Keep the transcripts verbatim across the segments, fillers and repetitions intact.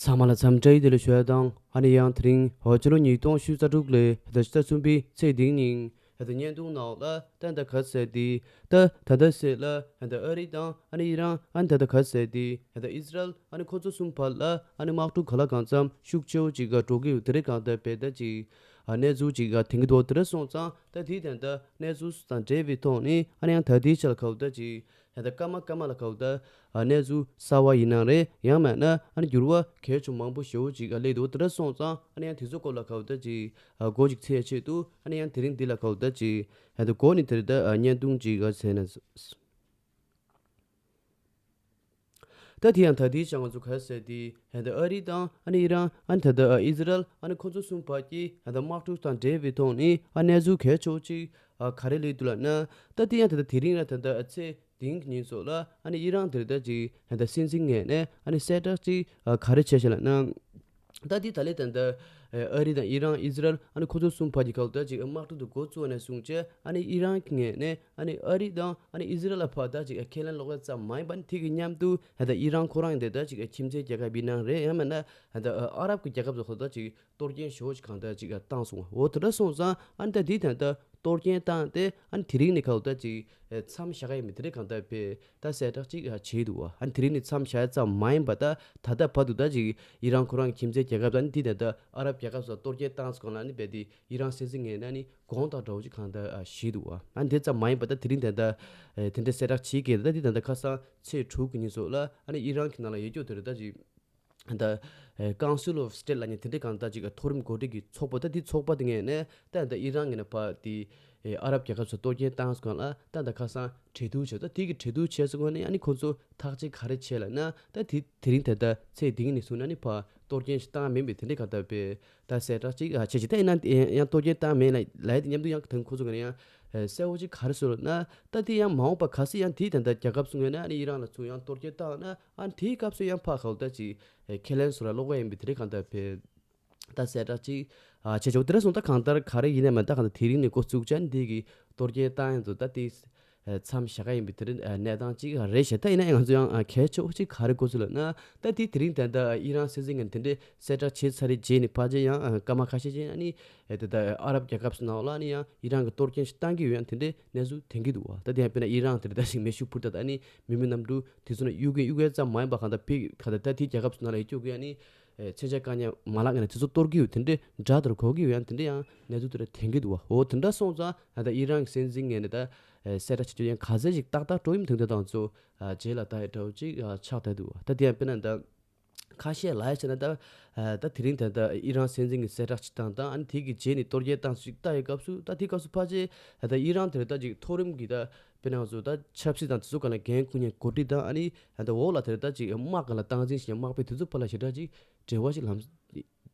ཚང་མ་ལ་འཚམས་འདྲི་བདེ་ལེགས་ཞུ་ཡ་དང་ཨ་ནི་ཡང་དེ་རིང་ཕྱི་ལོ་ཉིས་སྟོང་ཉི་ཤུ་རྩ་དྲུག་ལོའི་ད་ལྟ་ཕྱི་ཟླ་གསུམ་པའི་ཚེས་བདུན་ཉིན་ད་ལྟ་བརྙན་ཐུང་ནང་ལ་ད་ལྟ་ག་ཟེར་དེ་ད་ད་ལྟ་ཟེར་ལ་ད་ལྟ་ཨ་རི་དང་ཨ་ནི་ཨི་རན་ཨ་ནི་ད་ལྟ་ག་ཟེར་དེ་ད་ལྟ་ཨི་ཟི་རལ་ཨ་ནི་ཁོ་ཚོ་གསུམ་བར་ལ་ཨ་ནི་དམག་འཁྲུག་ག་ལ་གང་འཚམ་ཤུགས་ཆེ་བོ་ཅིག་འགྲོ་གི་ཡོད་དེ་རེད། གང་ལྟར་བས་ད་ཅིག་གནས་ཚུལ་ཅིག་ཐོན་གྱི་འདུག་དེ་རེད་སོང་ཙང་ད་དེ་ད་ལྟ་གནས་ཚུལ་དང་འབྲེལ་བའི་ཐོག་ནས་ཨ་ནི་ཡང་ད་ལྟའི་ཆར་ལ་ག་བ་ད་ཅིག་ད་ལྟ་སྐར་མ་སྐར་མ་ལ་ག་བ་ད་གནས་ཚུལ་གསར་བ་ཡིན་ན་རེད། ཡང་མིན་ན་ཨ་ནི་འགྱུར་བ་གལ་ཆེན་མང་པོ་ཞེ་པོ་ཅིག་སླེབས་འདུག་དེ་འདྲ་སོང་ཙང་ཨ་ནི་ཡང་དེ་ཚོ་སྐོར་ལ་ག་བ་ད་ཅིག་འགོ་ཅིག་ཚུགས་ཡ་ཆེད་དུ་ཨ་ནི་ཡང་དེ་རིང་འདི་ལ་ག་བ་ད་ཅིག་ད་ལྟ་འགོ་ནས་དེ་རེད། ད་བརྙན་ཐུང་ཅིག་ག་ཟེར་ན། ད་དེ་ཡང་ད་ལྟའི་ཆར་ང་ཚོ་ག་ཟེར་དེ་ད་ལྟ་ཨ་རི་དང་ཨ་ནི་ཨི་རན་ཨ་ནི་ད་ལྟ་ཨི་ཟི་རལ་ཨ་ནི་ཁོ་ཚོ་གསུམ་བར་གྱི་ད་ལྟ་དམག་འཁྲུག་དང་འབྲེལ་བའི་ཐོག་ནས་ཨ་གནས་ཚུལ་གལ་ཆེ་བོ་ཅིག་ཨ་ག་རེ་སླེབས་འདུག་ལབ་ན། ད་དེ་ཡང་ད་ལྟ་དེ་རིང་ར་ད་ལྟ་ཨ་ཚེས་བདུན་གྱི་ཉིན་སོགས་ལ་ཨ་ནི་ཨི་རན་དེ་རེད་ད་ཅིག་ད་ལྟ་སྲིད་འཛིན་ངོས་ནས་ཨ་ནི་གསལ་བསྒྲགས་ཅིག་ཨ་ག་རེ་བྱས་ཤག་ལབ་ན། ད་དེ་ད་ལས་ད་ལྟ་ཨ་རི་དང་ཨི་རན་ཨི་ཟི་རལ་ཨ་ནི་ཁོ་ཚོ་གསུམ་བར་གྱི་ག་བ་ད་ཅིག་དམག་འཁྲུག་དེ་འགོ་བཙུགས་ནས་བཟུང་བྱས་ཨ་ནི་ཨི་རན་གྱི་ངོས་ནས་ཨ་ནི་ཨ་རི་དང་ཨ་ནི་ཨི་ཟི་རལ་ལ་ཕར་ད་ཅིག་ཁས་ལེན་སློག་ཡ་ཙམ་མ་ཡིན་པ་ནི་དེ་གི་མཉམ་དུ་ད་ལྟ་ཨི་རན་ཁོ་རང་ཡིན་དེ་ད་ཅིག་ཁྱིམ་མཚེས་རྒྱལ་ཁབ་ཡིན་ན་རེད། ཡང་མིན་ན་ད་ལྟ་ཨ་རབ་ཀྱི་རྒྱལ་ཁབ་ཚོ་ཁོ་ད་ཅིག་གཏོར་སྐྱོན་ཞེ་པོ་ཅིག་གང་ལྟར་ཅིག་བཏང་སོང་བ། འོ་དེ་འདྲ་སོང་ཙང་ཨ་ནི་ད་དེ་ད་ལྟ་གཏོར་སྐྱོན་བཏང་སྟེ་ཨ་ནི་དེ་རིང་ནས་ག་བ་ད་ཅིག་མཚམས་བཞག་ག་ཡིན་མིན་དེ་འདྲ་གང་ལྟར་བས་ད་གསལ་བསྒྲགས་ཅིག་བྱས་འདུག་བ། ཨ་ནི་དེ་རིང་ནས་མཚམས་བཞག་ཡ་ཙམ་མ་ཡིན་པ་ད་ད་ལྟ་བར་དུ་ད་ཅིག་ཨི་རན་ཁོ་རང་གི་ཁྱིམ་མཚེས་རྒྱལ་ཁབ་དང་ཨ་ནི་དེ་ད་ལྟ་ཨ་རབ་རྒྱལ་ཁབ་སོགས་གཏོར་སྐྱོན་བཏང་སོང་ལ་ཨ་ནི་རྦད་དེ་ཨི་རན་སྲིད་འཛིན་ངོས་ནས་ཨ་ནི་དགོངས་དག་འདྲ་བོ་ཅིག་གང་ལྟར་བཞེས་འདུག་བ། ཨ་ནི་དེ་ཙམ་མ་ཡིན་པ་ད་དེ་རིང་ད་ལྟ་དེ་འདྲ་གསལ་བསྒྲགས་བྱེད་ཀྱི་ད་དེ་ད་ལྟ་ཁ་སང་ཚེས་དྲུག་གི་ཉིན་སོགས་ལ་ཨ་ནི་ཨི་རན་གྱི་ནང་ལ་ཡོད་རྒྱུ་དེ་རེད་ད་ཅིག་ད་ཨ་Council of State ལབ་མཁན་དེ་འདྲའི་གང་ལྟར་ཅིག་མཐོ་རིམ་འགོ་ཁྲིད་ཀྱི་ཚོགས་པ་ད་དེ་ཚོགས་པ་དེ་ངོས་ནས་ད་ད་ཨི་རན་ངོས་ནས་ཕར་དེ་ཨ་རབ་རྒྱལ་ཁབ་ཚོ་གཏོར་སྐྱོན་བཏང་སོང་ལ་ད་ད་ཁ་སང་གྲོས་བསྡུར་བྱས། ད་དེ་གི་གྲོས་བསྡུར་བྱས་སོང་ནས་ཨ་ནི་ཁོ་ཚོ་ཐག་གཅོད་ག་རེ་བྱས་ལབ་ན། ད་དེ་དེ་རིང་ད་ལྟ་ཚེས་བདུན་ནས་བཟུང་ནས་ཨ་ནི་ཕར་གཏོར་སྐྱོན་ཞིག་བཏང་མིན་པའི་དེ་འདྲའི་གང་ལྟར་བས་ད་གསལ་བསྒྲགས་ཅིག་ཨ་བྱས་ཅིག་ད་ཡིན་ན་ཡང་གཏོར་སྐྱོན་བཏང་མིན་ལབ་ལབ་ཡ་དེ་མཉམ་དུ་ཡང་ད་ཁོ་ཚོ་ངོས་ནས་ཡང་གསལ་བོ་ཅིག་ག་རེ་ཟེར་ལབ་ན། ད་དེ་ཡང་མ་འོངས་པ་གལ་སྲིད་ཡང་དེ་ད་ལྟ་རྒྱལ་ཁབ་གསུམ་ངོས་ནས་ཨ་ནི་ཨི་རན་ལ་ཚུར་ཡང་གཏོར་སྐྱོན་བཏང་ན། ཨ་ནི་དེའི་སྐབས་སུ་ཡང་ཕར་ག་བ་ད་ཅིག་ཨེ་ཁས་ལེན་སོགས་ལ་སློག་ག་ཡིན་པའི་དེ་རིང་གང་ལྟར་བས་ད་གསལ་བསྒྲགས་ཅིག་ཨ་བྱས་ཆོག་དེ་འདྲ་སོང་ད་གང་ལྟར་ག་རེ་ཡིན་ན་མིན་ད་གང་ལྟར་དེ་རིང་ནས་འགོ་བཙུགས་བྱས་ཨ་ནི་དེ་གི་གཏོར་སྐྱོན་བཏང་ཡིན་ཚོ་ད་དེ་ཨེ་མཚམས་བཞག་ག་ཡིན་པའི་དེ་རིང་ཨེ་གནས་སྟངས་ཅིག་རེད་ཤག་ད་ཡིན་ན་ང་ཚོ་ཡང་ཨ་གལ་ཆེ་བོ་ཅིག་ག་རེ་གོ་ཚུལ་ལབ་ན། ད་དེ་དེ་རིང་ད་ལྟ་ཨི་རན་སྲིད་འཛིན་གྱིས་དེ་འདྲའི་གསལ་བསྒྲགས་བྱས་ཚར་རེད། རྗེས་ནས་ཕལ་ཆེར་ཡང་ཨ་སྐར་མ་ཁ་ཤས་རྗེས་ཨ་ནི་ཨེ་ད་ལྟ་ཨ་རབ་རྒྱལ་ཁབ་སོགས་ནང་ལ་ཨ་ནི་ཡང་ཨི་རན་གྱིས་གཏོར་སྐྱོན་ཞིག་བཏང་གི་ཡོད་ཡང་དེ་འདྲའི་གནས་ཚུལ་ཐོན་གྱི་འདུག་བ། ད་དེ་ཡང་དཔེར་ན་ཨི་རན་དེ་འདྲ་ཞིག་མེ་ཤུགས་འཕུར་མདའ་དང་ཨ་ནི་མི་མེད་གནམ་གྲུ་དེ་ཚོ་ནང་གཡུག་གིན་གཡུག་གིན་ཙམ་མ་ཡིན་པ་གང་ལྟར་ཕི་ག་ད་ད་དེའི་རྒྱལ་ཁབ་ཚོ་ནང་ལ་ཡི་གྱོག་གི་ཨ་ནི་ཨེ་མཚོན་ཆ་བཀག་ཉར་མ་ལག་ངོས་ནས་དེ་ཚོ་གཏོར་གྱི་ཡོད། དེ་འདྲའི་དགྲ་ལྟར་གོ་གི་ཡོད། ཡང་དེ་འདྲའི་ཡང་གནས་ཚུལ་དེ་འདྲ་ཐོན་གྱི་འདུག་བ། འོ་དེ་འདྲ་སོང་ཙང་ད་ལྟ་ཨི་རན་གྱི་སྲིད་འཛིན་ངོས་ནས་ད་ཨེ་གསལ་བསྒྲགས་བྱེད་རྒྱུ་ཡང་ག་ཚད་ཞིག་ཏག་ཏག་འགྲོ་ཡིན་མི་འདུག་དེ་དང་ཚོ་ཨ་རྗེས་ལ་ད་ཨེ་འདྲ་བོ་ཅིག་ཨ་ཆགས་བསྡད་འདུག་བ། ད་དེ་ཡང་དཔེར་ན་ད། ཁ་ཤས་ལ་ཡ་བྱས་ན་ད་ད་དེ་རིང་ད་ལྟ་ཨི་རན་སྲིད་འཛིན་གྱིས་གསལ་བསྒྲགས་ཅིག་བཏང་དང་ཨ་ནི་དེ་གི་རྗེས་ནས་གཏོར་རྒོལ་བཏང་ཞིག་ལྟ་ཡི་སྐབས་སུ་ད་དེའི་སྐབས་སུ་ཕལ་ཆེར་ད་ལྟ་ཨི་རན་དེར་ད་ཅིག་མཐོ་རིམ་གྱི་ད་དཔེར་ན་ང་ཚོ་ད་ཆབ་སྲིད་དང་དེ་ཚོ་ག་ལ་འགན་འཁུར་མཁན་འགོ་ཁྲིད་དང་ཨ་ནི་ད་ལྟ་འོག་ལ་དེར་ད་ཅིག་དམག་ག་ལ་སྟངས་འཛིན་བྱེད་མཁན་དམག་དཔོན་དེ་ཚོ་བར་ལ་ཞེ་དྲག་ཅིག་འབྲེལ་བ་ཞིག་ལམ་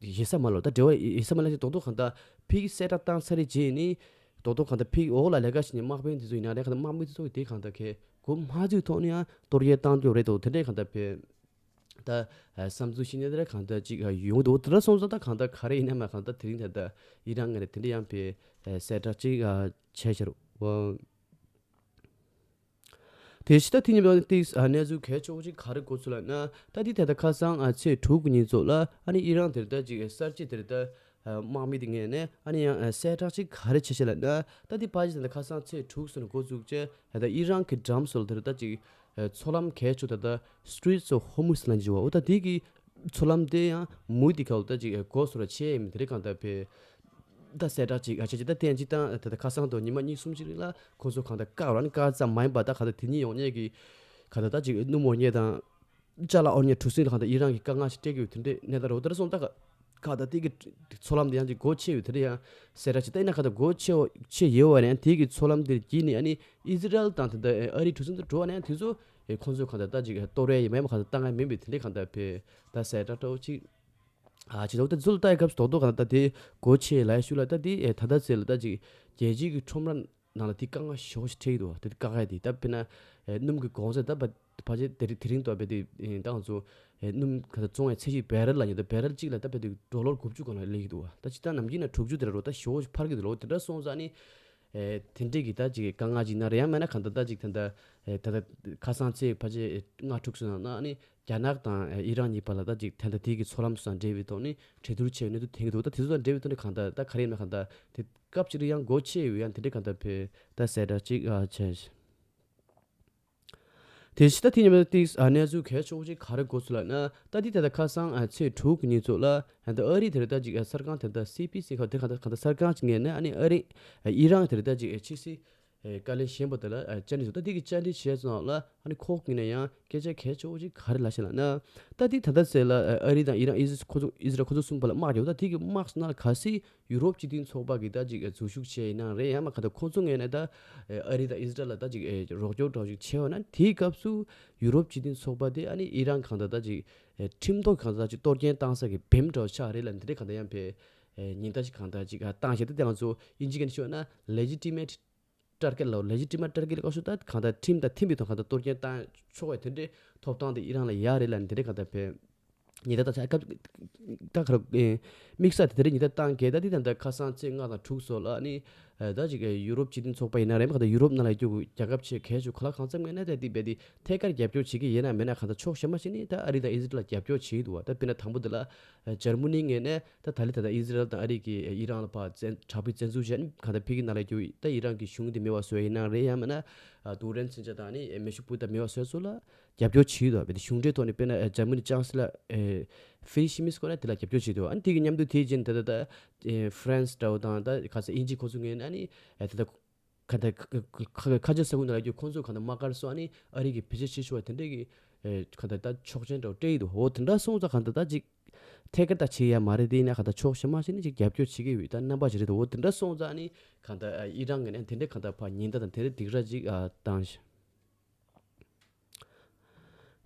ཡོད་ས་མ་ལོ། ད་འབྲེལ་བ་ཡོད་ས་མ་ལ་ཞིག་རྡོག་རྡོག་གང་ལྟར་ཕི་གི་གསལ་བསྒྲགས་བཏང་ཚར་རེ་རྗེས་ནས་རྡོག་རྡོག་གང་ལྟར་ཕི་གི་འོག་ལ་ལས་ཀ་བྱེད་མཁན་དམག་དཔོན་དེ་ཚོ་ཡིན་ན་རེད། གང་ལྟར་དམག་མི་དེ་ཚོ་གི་དེ་གང་ལྟར་གས་གོ་མ་ཚོད་ཐོག་ནས་ཡང་གཏོར་རྒོལ་བཏང་རྒྱུ་རེད་དོ། དེ་འདྲའི་གང་ལྟར་ཕི། ད་བསམ་ཚུལ་བཤད་ནས་དེ་འདྲ་གང་ལྟར་ཅིག་ཡོང་འདུག་དེ་འདྲ་སོང་ཙང་ད་གང་ལྟར་ག་རེ་ཡིན་ན་མ་གང་ལྟར་དེ་རིང་ད་ལྟ་ཨི་རན་ངོས་ནས་དེ་འདྲ་ཡང་ཕི་གསལ་བསྒྲགས་ཅིག་བྱས་ཤར་བ། དེ་ཕྱི་ད་དེ་ཉིན་པ་ཏིག་གནས་ཚུལ་གལ་ཆེ་བོ་ཅིག་ག་རེ་གོ་ཚུལ་ལབ་ན། ད་དེ་ད་ལྟ་ཁ་སང་ཚེས་དྲུག་གི་ཉིན་ཚོ་ལ་ཨ་ནི་ཨི་རན་དེར་ད་ཅིག་གསར་བརྗེ་དེར་ད་དམག་མི་དེ་ངོས་ནས་ཨ་ནི་ཡང་གསལ་བསྒྲགས་ཅིག་ག་རེ་བྱས་ཤག་ལབ་ན། ད་དེ་ཕལ་ཆེར་ད་ལྟ་ཁ་སང་ཚེས་དྲུག་སོང་ནས་འགོ་བཙུགས་བྱས། ད་ལྟ་ཨི་རན་གྱི་འགྲམ་སོགས་ལ་དེར་ད་ཅིག་ཨ་མཚོ་ལམ་གལ་ཆེ་ད་ལྟ་Straits of Hormuz ལབ་ཀྱི་ཡོད་པ། འོ་ད་དེ་གི་མཚོ་ལམ་དེ་ཡང་མུ་མཐུད་ག་ལ་ད་ཅིག་ཨ་སྒོ་སོགས་ལ་ཕྱེ་ཡས་མིན་དེ་རིང་གང་ལྟར་ཕི་ད་གསལ་བསྒྲགས་ཅིག་ཨ་བྱས་ཅིག་ད་ཐེངས་གཅིག་དང་ད་ལྟ་ཁ་སང་དང་ཉི་མ་གཉིས་གསུམ་ཅིག་རིང་ལ་ཁོང་ཚོ་གང་ལྟར་བཀག་ར་ནི་བཀག་ཙམ་མ་ཡིན་པ་ད་གང་ལྟར་དེ་ཉིད་ཡོང་མཁན་གྱི་གང་ལྟར་ད་ཅིག་སྣུམ་འོར་མཁན་དང་ཅ་ལག་འོར་མཁན་གྲུ་གཟིངས་ལ་གང་ལྟར་ཨི་རན་གྱིས་བཀག་ཉར་ཞིག་སྤྲད་ཀྱི་ཡོད། དེ་འདྲའི་གནས་སྟངས་རེད། འོ་དེ་འདྲ་སོང་ད་ག་གང་ལྟར་དེ་གི་མཚོ་ལམ་དེ་ཡང་ཅིག་སྒོ་ཕྱེ་ཡོད། དེ་འདྲ་ཡང་གསལ་བསྒྲགས་ཅིག་ད་ཡིན་ན་གང་ལྟར་སྒོ་ཕྱེ་ཕྱེ་ཡོད་པ་ནས་དེ་གི་མཚོ་ལམ་དེར་བརྒྱུད་ནས་ཨ་ནི་ཨི་ཟི་རལ་དང་དེ་འདྲ་ཨ་རིའི་གྲུ་གཟིངས་དེ་འགྲོ་བ་ནས་དེ་ཚོ་ཁོང་ཚོས་གང་ལྟར་ད་ཅིག་གཏོར་ཡས་ཡིན་མིན་གང་ལྟར་བཏང་ཡས་མིན་པའི་དེ་འདྲའི་གང་ལྟར་ཕི་ད་གསལ་བསྒྲགས་འདྲ་བོ་ཅིག་ཨ་ཅི་ལོ་ད་ཚུལ་ལྟ་ཡི་སྐབས་སུ་རྡོག་རྡོག་གང་ལྟར་དེ་སྒོ་ཕྱེ་ལ་ཡ་ཤུ་ལ་ད་དེ་ཨེ་ད་ལྟ་ཚེ་ལ་ད་ཅིག་རྒྱལ་སྤྱིའི་གི་ཁྲོམ་ར་ནང་ལ་དེ་དཀའ་ངལ་ཞེ་པོ་ཞིག་འཕྲད་ཀྱི་འདུག་བ། དེ་དཀའ་ངལ་དེ་ད་དཔེར་ན་ཨེ་སྣུམ་གི་གོང་ཚད་ད་ཕ་ཕལ་ཆེར་དེ་རིང་དེ་རིང་ད་བས་དེ་ཨེ་ད་ང་ཚོ་ཨེ་སྣུམ་ག་ད་བཙོང་བའི་ཚད་གཞི་བེ་རལ་ལ་ཉོ་ད་བེ་རལ་གཅིག་ལ་ད་བས་དེ་ཌོ་ལར་དགུ་བཅུ་སྒང་ལ་སླེབས་ཀྱི་འདུག་བ། ད་ཅི་ད་ནམ་རྒྱུན་ན་དྲུག་ཅུ་དེ་ར་རོ་ད་ཞེ་པོ་ཞིག་འཕར་གྱི་འདུག་ལོ། དེ་འདྲ་སོང་ཙང་ནི། ཨེ་དེ་འདྲས་ཀྱི་ད་ཅིག་དཀའ་ངལ་ཅིག་ན་རེད། ཡང་མིན་ན་གང་ལྟར་ད་ཅིག་ད་ལྟ་ཨེ་ད་ལྟ་ཁ་སང་ཚེས་ཕལ་ཆེར་ལྔ་དྲུག་ཙམ་ནང་ན་ཨ་ནི་རྒྱ་ནག་དང་ཨེ་ཨི་རན་གཉིས་བར་ལ་ད་ཅིག་ད་ལྟ་དེ་གི་མཚོ་ལམ་སོགས་དང་འབྲེལ་བའི་ཐོག་ནས་གྲོས་བསྡུར་བྱས་ཡོད་གནས་ཚུལ་ཐོན་གྱི་འདུག་ད་དེ་ཚོ་དང་འབྲེལ་བའི་ཐོག་ནས་གང་ལྟར་ད་ག་རེ་ཡིན་ན་གང་ལྟར་དེ་སྐབས་ཅིག་ལ་ཡང་སྒོ་ཕྱེ་ཡོད། ཡང་དེ་འདྲས་གང་ལྟར་བས་ད་གསལ་བསྒྲགས་ཅིག་ཨ་བྱས། དེ་ཕྱི་ད་ཐེངས་ཉི་མ་ཏིག་ཨ་གནས་ཚུལ་གལ་ཆེ་བོ་ཅིག་ག་རེ་གོ་ཚུལ་ལབ་ན། ད་འདི་ད་ལྟ་ཁ་སང་ཨ་ཚེས་དྲུག་གི་ཉིན་ཚོ་ལ་ད་ཨ་རི་དེར་ད་ཅིག་ཨ་གསར་ཁང་དེར་ད་སི་བི་སི་ཁ་དེ་ག་ད་ག་ད་གསར་ཁང་ཅིག་ངེས་ནས་ཨ་ནི་ཨ་རི་ཨ་ཨི་རན་དེར་ད་ཅིག་ཨ་ཕྱི་སྲིད་ཨ་བཀའ་བློན་གཞོན་པ་དེ་ལ་ཨ་བཅར་འདྲི་བྱུང་། ད་འདི་གི་བཅར་འདྲི་བྱས་ཙང་ལ་ཨ་ནི་ཁོ་ངོས་ནས་ཡང་སྐད་ཆ་གལ་ཆེ་བོ་ཅིག་ག་རེ་ལབ་ཤག་ལབ་ན། ད་འདི་ད་ལྟ་ཚེ་ལ་ཨ་ཨ་རི་དང་ཨི་རན་ཨི་ཟི་ཁོ་ཚོ་ཨི་ཟི་རལ་ཁོ་ཚོ་གསུམ་བར་ལ་དམག་རྒྱག་ད་འདི་གི་དམག་སོང་ན་གལ་སྲིད་ཡུ་རོབ་སྤྱི་མཐུན་ཚོགས་པ་གི་ད་ཅིག་འཛུལ་ཞུགས་བྱས་ཡིན་ན་རེད། ཡང་མ་ག་ད་ཁོང་ཚོ་ངོས་ནས་ད་ཨ་རི་དང་ཨི་སི་རལ་ལ་ད་ཅིག་རོགས་སྐྱོར་འདྲ་ཞིག་བྱས་ཡོད་ན། དེའི་སྐབས་སུ་ཡུ་རོབ་སྤྱི་མཐུན་ཚོགས་པ་དེ་ཨ་ནི་ཨི་རན་གང་ལྟར་ད་ཅིག་ཁྲིམས་ཐོག་གང་ལྟར་ད་ཅིག་གཏོར་སྐྱོན་བཏང་ས་གི་བེམ་འདྲ་ཆགས་རེད་ལ། འདི་འདྲའི་གང་ལྟར་ཡང་བས་ཉེན་བརྡ་ཞིག་གང་ལྟར་ཅིག་བཏང་བཞག་ད་དེ་ང་ཚོ་དབྱིན་ཇི་སྐད་ནས་ཤོད་ན་ལེ་ཇི་ཊི་མེཊ་ཊར་གེཊ་ལ་ལེ་ཇི་ཊི་མེཊ་ཊར་གེཊ་ལ་སྐབས་སུ་ད་གང་ལྟར་ཁྲིམས་དང་མཐུན་པའི་ཐོག་གང་ལྟར་གཏོར་སྐྱོན་བཏང་ཆོག་པའི་དེ་འདྲའི་ཐོབ་ཐང་དེ་ཨི་རན་ལ་ཡོད་རེད་ལ། འདི་འདྲའི་གང་ལྟར་བས་ཉེན་བརྡ་ད་ཆ་སྐབས་ད་ག་རེ་དམིགས་བསལ་དེ་འདྲའི་ཉེན་བརྡ་བཏང་གལ་ད་འདི་ད་ལྟ་ཁ་སང་ཚེས་ལྔ་དང་དྲུག་སོགས་ལ་ནི་ད་ཅིག་ཡུ་རོབ་སྤྱི་མཐུན་ཚོགས་པ་ཡིན་ན་རེད། མ་ག་ད་ཡུ་རོབ་ནང་ལ་ཡོད་རྒྱལ་ཁབ་ཆེ་གལ་ཆེ་ག་ལ་གང་འཚམ་ངོས་ནས་ད་འདི་བས་འདི་ཐད་ཀར་རྒྱབ་སྐྱོར་བྱེད་ཀྱི་ཡིན་ན་མེད་ན་གང་ལྟར་ཕྱོགས་གཞན་པ་ཞིག་ནས་ད་ཨ་རི་དང་ཨི་སི་རལ་ལ་རྒྱབ་སྐྱོར་བྱེད་ཀྱི་འདུག་བ། ད་དཔེར་ན་དང་པོ་འདི་ལ་འཇར་མ་ནི་ངོས་ནས་ད་ད་ལི་ད་ད་ཨི་སི་རལ་དང་ཨ་རི་གིས་ཨི་རན་ལ་ཕར་བཙན་དྲག་པོའི་བཙན་འཛུལ་བྱས་ནས་གང་ལྟར་ཕ་གི་ནང་ལ་རྒྱུ་ད་ཨི་རན་གྱི་གཞུང་དེ་མེད་པ་བཟོས་ཡིན་ན་རེད། ཡང་མིན་ན་ཨ་ཏུའུ་རན་ཚན་ཆ་དང་ནི་མེ་ཤུག་སྤུས་དག་མེད་པ་བཟོས་སོགས་ལ་རྒྱབ་སྐྱོར་བྱེད་ཀྱི་འདུག་བ། དེ་གཞུང་འབྲེལ་ཐོག་ནས་དཔེར་ན་འཇར་མ་ནི་ཅང་སི་ལར་ཧྥི་རི་ཤི་མིས་ཁོ་ན་དེ་ལ་རྒྱབ་སྐྱོར་བྱེད་ཀྱི་འདུག་ཨ་ནི་དེ་གི་མཉམ་དུ་དེའི་རྗེས་ནས་ད་ད་ད་ཧྥ་རན་སི་འདྲ་བོ་དང་ད་ག་ཚོད་དབྱིན་ཇི་ཁོ་ཚོ་ངོས་ནས་ཨ་ནི་ད་ད་ག་ད་ཁ་ཆེ་ས་ཁུལ་ནང་ལ་རྒྱུ་ཁོང་ཚོ་ག་ད་དམག་སྒར་སོགས་ཨ་ནི་ཨ་རི་གི་བེད་སྤྱོད་བྱེད་ཆོག་པ་དེ་འདྲས་ཀྱི་ག་ད་ད་ཆོག་མཆན་འདྲ་བོ་སྤྲད་ཡི་འདུག་འོ་དེ་འདྲ་སོང་ཙང་ག་ད་ད་ཅིག་ཐད་ཀར་ད་བྱེད་ཡ་མ་རེད། དེ་ཡིན་ན་ག་ད་ཕྱོགས་གཞན་མ་ཞིག་ནས་ཅིག་རྒྱབ་སྐྱོར་བྱེད་ཀྱི་ཡོད་ད་རྣམ་པ་ཞིག་རེད་འདུག་འོ་དེ་འདྲ་སོང་ཙང་ཨ་ནི་ག་ད་ཨི་རན་ངོས་ནས་དེ་འདྲས་ག་ད་ཕར་ཉེན་བརྡ་དང་དེ་འདྲས་སྡིགས་ར་ཅིག་བཏང་ཞིང་།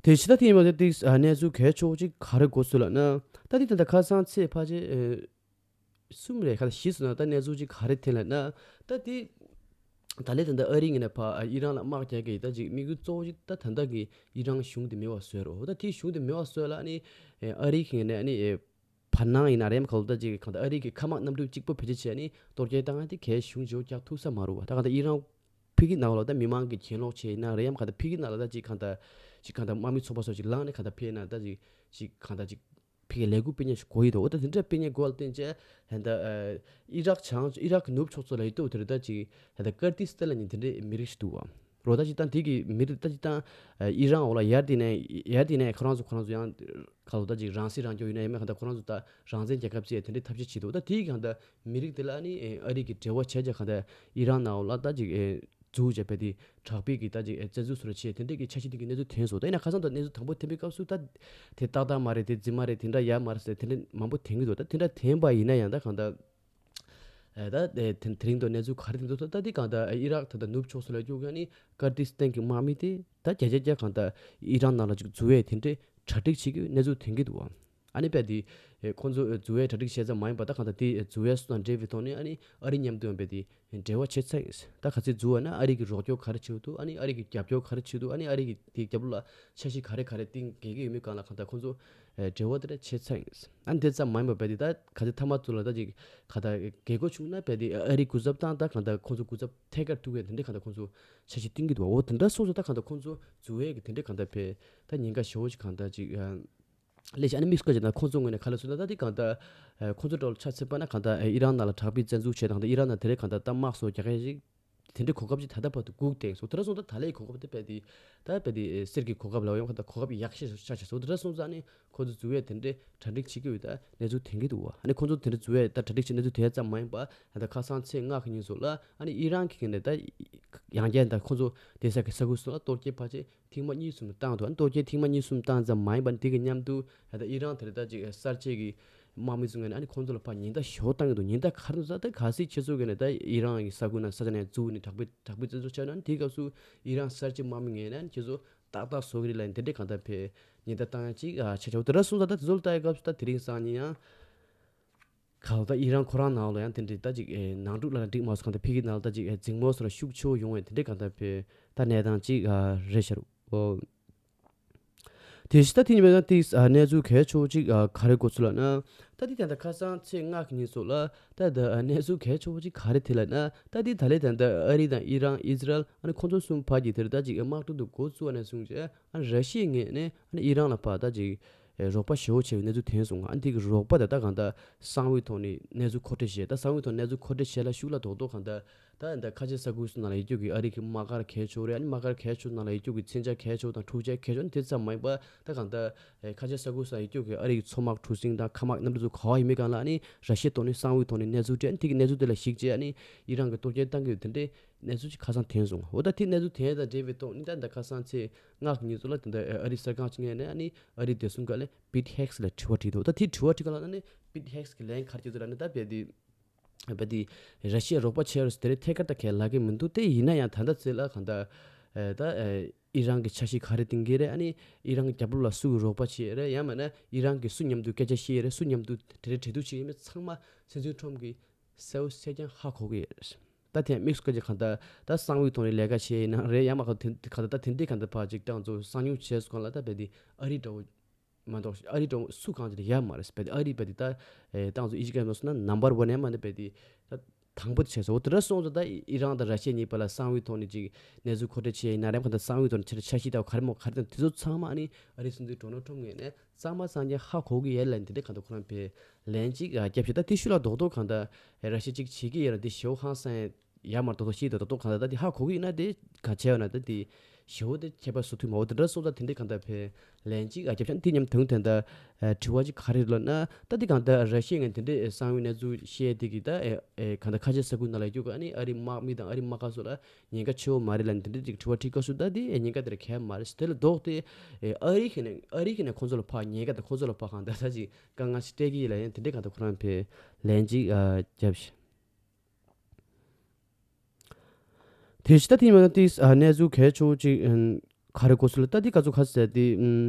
དེ་ཕྱི་ད་དེ་ཡིན་པ་དེ་ཏིག་གནས་ཚུལ་གལ་ཆེ་བོ་ཅིག་ག་རེ་གོ་སོང་ལབ་ན། ད་དེ་ད་ལྟ་ཁ་སང་ཚེས་ཕལ་ཆེར་གསུམ་རེད་ཁ་ལ་བཞི་སོང་ན་ད་གནས་ཚུལ་ཅིག་ག་རེ་ཐོན་ལབ་ན། ད་དེ་ད་ལས་ད་ལྟ་ཨ་རི་ངོས་ནས་ཕར་ཨི་རན་ལ་དམག་རྒྱག་གི་ད་ཅིག་དམིགས་ཡུལ་གཙོ་བོ་ཅིག་ད་ད་ལྟ་གི་ཨི་རན་གཞུང་དེ་མེད་པ་བཟོས་རོགས། ད་དེ་གཞུང་དེ་མེད་པ་བཟོས་ལ་ཨ་ནི་ཨ་རི་གི་ངོས་ནས་ཨ་ནི་བར་སྣང་ཡིན་ན་རེམ་ཁ་ལོ་ད་ཅིག་གང་ལྟར་ཨ་རི་གི་མཁའ་དམག་གནམ་གྲུ་གཅིག་པོ་བེད་སྤྱོད་བྱས་ནས་གཏོར་སྐྱོན་བཏང་ཡ་དེ་གལ་གཞུང་བརྗེ་པོ་རྒྱག་ཐུབ་ས་མ་རེད་བ། ད་གང་ལྟར་ཨི་རན་ཕ་གི་ནང་ལ་ད་མི་མང་གི་གྱེན་ལོག་བྱས་ཡིན་ན་རེམ་གང་ལྟར་ཕ་གི་ནང་ལ་ད་ཅིག་གང་ལྟར་ཅིག་གང་ལྟར་དམག་མི་ཚོགས་པ་སོགས་ཅིག་ལངས་ནས་གང་ལྟར་ཕེབས་ན་ད་ཅིག་ཅིག་གང་ལྟར་ཅིག་ཕ་གི་ལས་འགུལ་སྤེལ་མཁན་ཞིག་དགོས་ཡི་འདུག་འོ་ད་དེ་འདྲ་སྤེལ་མཁན་དགོས་ལ་བརྟེན་བྱས་ད་ལྟ་ཨི་རག་བྱང་ཨི་རག་གི་ནུབ་ཕྱོགས་ཚོ་ལ་ཡོད་དོ་དེ་རེད། ད་ཅིག་ད་ལྟ་ཀར་ཏི་སི་ཏན་ལ་ཉིན་དེ་འདྲའི་མི་རིགས་ཤིག་འདུག་བ། རོ་ད་ཅིག་ད་དེ་གི་མི་རིགས་ད་ཅིག་ད་ཨི་རན་འོག་ལ་ཡར་དེ་ནས་ཡར་དེ་ནས་ཁོ་རང་ཚོ་ཁོ་རང་ཚོ་ཡང་ཁ་ལོ་ད་ཅིག་རང་སྲིད་རང་སྐྱོང་ཡོད་ན་ཡང་མེད་གང་ལྟར་ཁོ་རང་ཚོ་ད་རང་བཙན་རྒྱལ་ཁབ་བཙལ་དེ་འདྲའི་ཐབས་ཤེས་བྱེད་འདུག་ད་དེ་གི་གང་ལྟར་མི་རིགས་དེ་ལ་ཨ་ནི་ཨ་རི་གི་འབྲེལ་བ་བྱས་ཀྱང་གང་ལྟར་ཨི་རན་ནང་ལ་ད་ཅིག་འཛུགས་བྱས་པའི་དེ་དྲག་པོའི་གི་ད་ཅིག་བཙན་འཛུལ་སོགས་བྱས་དེ་འདྲའི་གི་འཆར་གཞི་དེ་གི་གནས་ཚུལ་ཐོན་སོང་། ད་ཡིན་ན་ཁ་སང་ད་གནས་ཚུལ་དང་པོ་ཐོན་པའི་སྐབས་སུ་ད་དེ་ཏག་ཏག་མ་རེད། དེ་རྫུན་མ་རེད། དེ་འདྲ་ཡ་མ་རེད་ཟེར་དེ་འདྲ་མང་པོ་ཐོན་གྱི་འདུག་ད་དེ་འདྲ་ཐོན་པ་ཡིན་ན་ཡང་ད་གང་ལྟར། ཨ་ད་དེ་དེ་རིང་དུ་གནས་ཚུལ་ག་རེ་ཐོན་འདུག་ད་འདི་གང་ལྟར་ཨི་རག་ད་ལྟ་ནུབ་ཕྱོགས་སུ་ལ་བཅུག་ཡ་ནི་ཀར་ཏི་སི་ཏན་གྱི་དམག་མི་དེ་ད་བརྒྱ་ཆ་བརྒྱ་གང་ལྟར་ཨི་རན་ནང་ལ་ཅིག་འཛུལ་བའི་དེ་འདྲའི་གྲ་སྒྲིག་བྱེད་ཀྱི་གནས་ཚུལ་ཐོན་གྱི་འདུག་བ། ཨ་ནི་དཔེ་དེ་ཁོང་ཚོ་འཛུལ་བའི་གྲ་སྒྲིག་བྱས་ཙམ་མ་ཡིན་པ་ད་གང་ལྟར་དེ་འཛུལ་བའི་སོ་དང་འབྲེལ་བའི་ཐོག་ནས་ཨ་ནི་ཨ་རི་མཉམ་དུ་ཡང་དཔེ་དེ་འབྲེལ་བ་བྱེད་ཚར་ཡིན། ད་ག་ཚོད་འཛུལ་བ་ན་ཨ་རི་གི་རོགས་སྐྱོར་ག་རེ་བྱེད་འདུག་ཨ་ནི་ཨ་རི་གི་རྒྱབ་སྐྱོར་ག་རེ་བྱེད་འདུག་ཨ་ནི་ཨ་རི་གི་དེ་རྒྱབ་ལོགས་ལ་འཆར་གཞི་ག་རེ་ག་རེ་གཏིང་འགེལ་གྱི་ཡོད་མེད་སྒང་ལ་གང་ལྟར་ཁོང་ཚོ་འབྲེལ་བ་དེ་འདྲ་བྱས་ཚར་ཡིན། ཨ་ནི་དེ་ཙམ་མ་ཡིན་པར་བས་ཏེ་ད་ག་ཚོད་མཐའ་མ་ཚོ་ལ་ད་ཅིག་ག་ད་རྒྱལ་སྒོ་ཕྱུང་ན་བས་ཏེ་ཨ་རིའི་སྐུ་ཚབ་དང་ད་གང་ལྟར་ཁོང་ཚོ་སྐུ་ཚབ་ཐད་ཀར་ཐུག་ཡས་དེ་འདྲའི་གང་ལྟར་ཁོང་ཚོ་འཆར་གཞི་བཏིང་གི་འདུག་འོ་དེ་འདྲ་སོང་ཙང་ད་གང་ལྟར་ཁོང་ཚོ་འཛུལ་ཡས་ཀྱི་དེ་འདྲའི་གང་ལྟར་བས་ད་ཉེན་ཁ་ཞེ་བོ་ཅིག་གང་ལྟར་ཅིག་ལས་བྱ་ཨ་ནི་དམིགས་བཀར་བྱས་ན་ཁོང་ཚོ་ངོས་ནས་ག་ལ་སུ་ད་ད་དེ་གང་ལྟར་ཁོང་ཚོ་འགྲོ་ལ་ཆ་ཚད་པ་ན་གང་ལྟར་ཨི་རན་ནང་ལ་དྲག་པོའི་བཙན་འཛུལ་བྱས་དང་ད་ཨི་རན་ནང་དེ་འདྲའི་གང་ལྟར་ད་དམག་སོགས་རྒྱག་ཡས་ཅིག་དེ་འདྲའི་གོ་སྐབས་ཅིག་ད་ལྟ་བར་དུ་སྒུག་བསྡད་སོང་། དེ་འདྲ་སོང་ཙང་ད་ལའི་གོ་སྐབས་དེ་དཔེ་དེ་ད་དཔེ་དེ་གསེར་གྱི་གོ་སྐབས་ལ་ཡོང་ཁ་ད་གོ་སྐབས་ཡག་ཤོས་ཤ་ཤ་སོང་། དེ་འདྲ་སོང་ཙང་ནི་ཁོ་ཚོ་འཛུལ་ཡས་དེ་འདྲའི་གྲ་སྒྲིག་བྱེད་ཀྱི་ཡོད་ད་གནས་ཚུལ་ཐོན་གྱི་འདུག་བ། ཨ་ནི་ཁོ་ཚོ་དེ་འདྲ་འཛུལ་ཡས་ད་གྲ་སྒྲིག་བྱེད་གནས་ཚུལ་ཐོན་ཙམ་མ་ཡིན་པ་ད་ཁ་སང་ཚེས་ལྔ་གི་ཉིན་སོགས་ལ་ཨ་ནི་ཨི་རན་གྱི་ངོས་ནས་ད་ཡང་བསྐྱར་ད་ཁོ་ཚོ་བསྡད་ས་གི་ས་ཁུལ་སོགས་ལ་གཏོར་སྐྱོན་ཕལ་ཆེར་ཐེངས་མ་གཉིས་གསུམ་བཏང་འདུག་ཨ་ནི་གཏོར་སྐྱོན་ཐེངས་མ་གཉིས་གསུམ་བཏང་ཙམ་མ་ཡིན་པ་འདི་གི་མཉམ་དུ་ད་ཨི་རན་དེ་རེད་ད་ཅིག་གསར་བརྗེ་གི་དམག་མི་ཚོ་ངོས་ནས་ཨ་ནི་ཁོང་ཚོ་ལ་ཕར་ཉེན་བརྡ་ཞེ་པོ་བཏང་གི་འདུག་ཉེན་བརྡ་ག་རེ་འདུག་ཟེར་ད་གལ་སྲིད་ཁྱེད་ཚོ་གིས་ནས་ད་ཨི་རན་གྱི་ས་ཁུལ་ནང་ས་ཆ་ནས་འཛུལ་ནས་དྲག་པོའི་དྲག་པོའི་བཙན་འཛུལ་བྱས་ན་དེའི་སྐབས་སུ་ཨི་རན་གསར་བརྗེ་དམག་མི་ངོས་ནས་ཁྱེད་ཚོ་ཏག་ཏག་བཟོ་གི་རེད་ལབ་དེ་འདྲའི་གང་ལྟར་བས་ཉེན་བརྡ་བཏང་ཡ་ཅིག་ཨ་ཆ་ཆ་བོ་དེ་འདྲ་སོང་ཙང་ད་དེ་ཚོ་ལ་ལྟ་ཡི་སྐབས་སུ་ད་དེ་རིང་སང་ཉིན་ཡང་གང་ལྟར་ཨི་རན་ཁོ་རང་ནང་ལ་ཡང་དེ་འདྲའི་ད་ཅིག་ནང་འཁྲུག་ལ་འགྲིག་མ་སོང་གང་ལྟར་ཕ་གི་ནང་ལ་ད་ཅིག་འཛིང་མོ་སོགས་ལ་ཤུགས་ཆེ་བོ་ཡོང་བས་དེ་འདྲའི་གང་ལྟར་བས་ད་གནས་སྟངས་ཅིག་རེད་ཤག་རུ། དེ་བཞིན་ད་དེ་ཉིན་མེད་ན་ཏིས་ཨ་གནས་ཚུལ་གལ་ཆེ་བོ་ཅིག་ཨ་ག་རེ་གོ་ཚུལ་ལབ་ན། ད་དེ་ད་ལྟ་ཁ་སང་ཚེས་ལྔ་གི་ཉིན་སོགས་ལ་ད་ད་ཨ་གནས་ཚུལ་གལ་ཆེ་བོ་ཅིག་ག་རེ་དེ་ལབ་ན། ད་དེ་ད་ལེ་ད་ད་ཨ་རི་དང་ཨི་རན་ཨི་ཟི་རལ་ཨ་ནི་ཁོང་ཚོ་གསུམ་བར་གྱི་དེར་ད་ཅིག་དམག་འཁྲུག་ཏུ་འགོ་བཙུགས་པ་ནས་བཟུང་བྱས་ཨ་ནི་ར་ཤི་ཡའི་ངོས་ནས་ཨ་ནི་ཨི་རན་ལ་ཕར་ད་ཅིག་རོགས་པ་ཞེ་བོ་བྱས་པའི་གནས་ཚུལ་ཐོན་སོང་། ཨ་ནི་དེ་གི་རོགས་པ་དེ་ད་གང་ལྟར་གསང་བའི་ཐོག་ནས་གནས་ཚུལ་མཁོ་སྤྲོད་བྱས། ད་གསང་བའི་ཐོག་གནས་ཚུལ་མཁོ་སྤྲོད་བྱས་ལ་ཤུགས་ལ་རྡོག་རྡོག་གང་ལྟར། ད་ད་ཁ་ཆེ་ས་ཁུལ་སོགས་ནང་ལ་ཡོད་རྒྱུ་གི་ཨ་རི་གི་དམག་སྒར་གལ་ཆེ་རེད། ཨ་ནི་དམག་སྒར་གལ་ཆེ་ནང་ལ་ཡོད་རྒྱུ་གི་མཚོན་ཆ་གལ་ཆེ་དང་འཕྲུལ་ཆས་གལ་ཆེ་དེ་ཙམ་མ་ཡིན་པ་ད་གང་ལྟར་ཁ་ཆེ་ས་ཁུལ་སོགས་ཡོད་རྒྱུ་གི་ཨ་རི་གི་མཚོ་དམག་གྲུ་གཟིངས་དང་མཁའ་དམག་གནམ་གྲུ་ཚོ་ག་བ་ཡིན་མིན་སྒང་ལ་ཨ་ནི་ར་ཤི་ཡའི་ཐོག་ནས་གསང་བའི་ཐོག་ནས་གནས་ཚུལ་སྤྲད། ཨ་ནི་དེ་གི་གནས་ཚུལ་དེ་ལ་གཞིགས་བྱས་ཨ་ནི་ཨི་རན་གི་གཏོར་སྐྱོན་བཏང་གི་ཡོད་དེ་འདྲའི་གནས་ཚུལ་ཅིག་ཁ་སང་ཐོན་སོང་། འོ་ད་དེ་གནས་ཚུལ་དེ་དང་འབྲེལ་བའི་ཐོག་ནས་ད་ད་ཁ་སང་ཚེས་ལྔ་གི་ཉིན་སོགས་ལ་དེ་འདྲ་ཨ་རི་གསར་ཁང་ཅིག་ངོས་ནས་ཨ་ནི་ཨ་རི་བདེ་སྲུང་ཁང་ལ་པིད་ཧེག་སི་ལ་དྲི་བ་དྲིས་འདུག་ད་དེ་དྲི་བ་དྲིས་སྐབས་ལ་ཨ་ནི་པིད་ཧེག་སི་གི་ལན་ག་རེ་བརྗོད་འདུག་ལབ་ན། ད་དཔེ་དེ་བ་དེ་ར་ཤི་ཡ་རོགས་པ་བྱས་རོགས་དེ་རེད། ཐད་ཀར་ད་གས་ལབ་ཀྱི་མི་འདུག་དེ་ཡིན་ན་ཡང་ད་ལྟ་ཚེ་ལ་གང་ལྟར་ཨེ་ད་ཨེ་ཨི་རན་གྱི་འཆར་གཞི་ག་རེ་བཏིང་གི་རེད། ཨ་ནི་ཨི་རན་གྱི་རྒྱབ་ལོགས་ལ་སུ་གི་རོགས་པ་བྱས་རེད། ཡང་མིན་ན་ཨི་རན་གྱིས་སུ་མཉམ་དུ་སྐད་ཆ་བཤད་རེད། སུ་མཉམ་དུ་དེ་འདྲའི་གྲོས་བསྡུར་བྱེད་ཀྱི་མེད་ཚང་མ་སྲིད་འཛིན་ཁྲོམ་གྱིས་གསལ་པོ་གསལ་རྐྱང་ཧ་གོ་གི་ཡོད་རེད། ད་དེ་དམིགས་སུ་བཀར་གྱི་གང་ལྟར་ད་གསང་བའི་ཐོག་ནས་ལས་ཀ་བྱས་ཡིན་ན་རེད། ཡང་མིན་ན་གང་ལྟར་དེ་གང་ལྟར་ད་དེ་འདྲའི་གང་ལྟར་ཕར་ཅིག་ཏང་ཚོ་གསང་མྱུལ་བྱས་སོང་གང་ལ་ད་དཔེ་དེ་ཨ་རི་འདྲ་བོ་མ་གཏོགས་ཨ་རི་འདྲ་བོ་སུ་གང་ཅིག་ལ་ཡོད་མ་རེད། དཔེ་དེ་ཨ་རི་དཔེ་དེ་ད་ཨེ་ཏང་ཚོ་ཨི་ཇི་ག་མ་སོང་ན་ནམ་བར་ཝན་ཡང་མ་ནི་དཔེ་དེ་ད་དང་པོ་དེ་བྱས་སོང་། འོ་དེ་འདྲ་སོང་ཙང་ད་ཨི་རན་དང་ར་ཤི་ཡ་གཉིས་བར་ལ་གསང་བའི་ཐོག་ནས་ཅིག་གནས་ཚུལ་མཁོ་སྤྲོད་བྱས་ཡིན་ན་རེད། གང་ལྟར་གསང་བའི་ཐོག་ནས་ཕྱིར་འཆར་གཞི་ལྟ་བུ་ག་རེ་མོ་ག་རེ་དང་དེ་ཚོ་ཚང་མ་ཨ་ནི་ཨ་རི་སྲིད་འཛིན་ཌོ་ནལ་ཊམ་ངོས་ནས་གཙང་མ་གཙང་རྐྱང་ཧ་གོ་གི་ཡོད་ལབ་ནས་དེ་འདྲའི་གང་ལྟར་ཁོ་རང་ཕར་ལན་གཅིག་ཨ་བརྒྱབ་བྱས། ད་དེ་ཤུགས་ལ་རྡོག་རྡོག་གང་ལྟར་ཨེ་ར་ཤི་ཡས་གཅིག་བྱེད་ཀྱི་ཡོད་ན་དེ་ཞེ་པོ་ཧང་སང་ཡ་མ་རྡོག་རྡོག་ཤེས་དེ་རྡོག་རྡོག་གང་ལྟར་ད་དེ་ཧ་གོ་གི་ཡོད་ན་དེ་ག་བྱས་ཡོད་ན་ད་དེ་ཞེ་པོ་དེ་ཁྱད་པར་བཟོ་ཐུབ་མ་འོ་དེ་འདྲ་སོང་ཙང་དེ་འདྲའི་གང་ལྟར་ཕར་ལན་གཅིག་ཨ་བརྒྱབ་བྱས། དེ་མཉམ་དུ་དེ་འདྲ་ཨེ་དྲི་བ་གཅིག་ག་རེ་ལབ་ན། ད་དེ་གང་ལྟར་ར་ཤི་ཡ་ངོས་དེ་འདྲའི་གསང་བའི་གནས་ཚུལ་བཤད་དེ་གི་ད་ཨེ་ཨེ་གང་ལྟར་ཁ་ཆེ་ས་ཁུལ་ནང་ལ་ཡོད་རྒྱུ་ག་ཨ་ནི་ཨ་རི་དམག་མི་དང་ཨ་རི་དམག་སྒར་སོགས་ལ་ཉེན་ཁ་ཆེ་བོ་མ་རེད་ལབ་ནས་དེ་འདྲའི་ཅིག་དྲི་བ་དྲིས་སྐབས་སུ་ད་དེ་ཉེན་ཁ་དེ་ར་གང་ཡང་མ་རེད། དེ་ལས་ལྡོག་སྟེ་ཨ་རི་ཁ་ནས་ཨ་རི་ཁ་ནས་ཁོང་ཚོ་ལ་ཕར་ཉེན་ཁ་དང་ཁོང་ཚོ་ལ་ཕར་གང་ལྟར་ད་ཅིག་དཀའ་ངལ་ཞིག་སྤྲད་ཀྱི་ཡིན་ལབ་ཡང་དེ་འདྲའི་གང་ལྟར་ཁོ་རང་ཕར་ལན་གཅིག་ཨ་བརྒྱབ་ཤག་དེ་བཞིན་ད་དེ་མ་ཏིས་ཨ་གནས་ཚུལ་གལ་ཆེ་བོ་ཅིག་ཨ་ག་རེ་གོ་སོང་ལབ་ད་དེ་ག་ཚོད་ག་ཚོད་ཟེར་དེ་ཨ་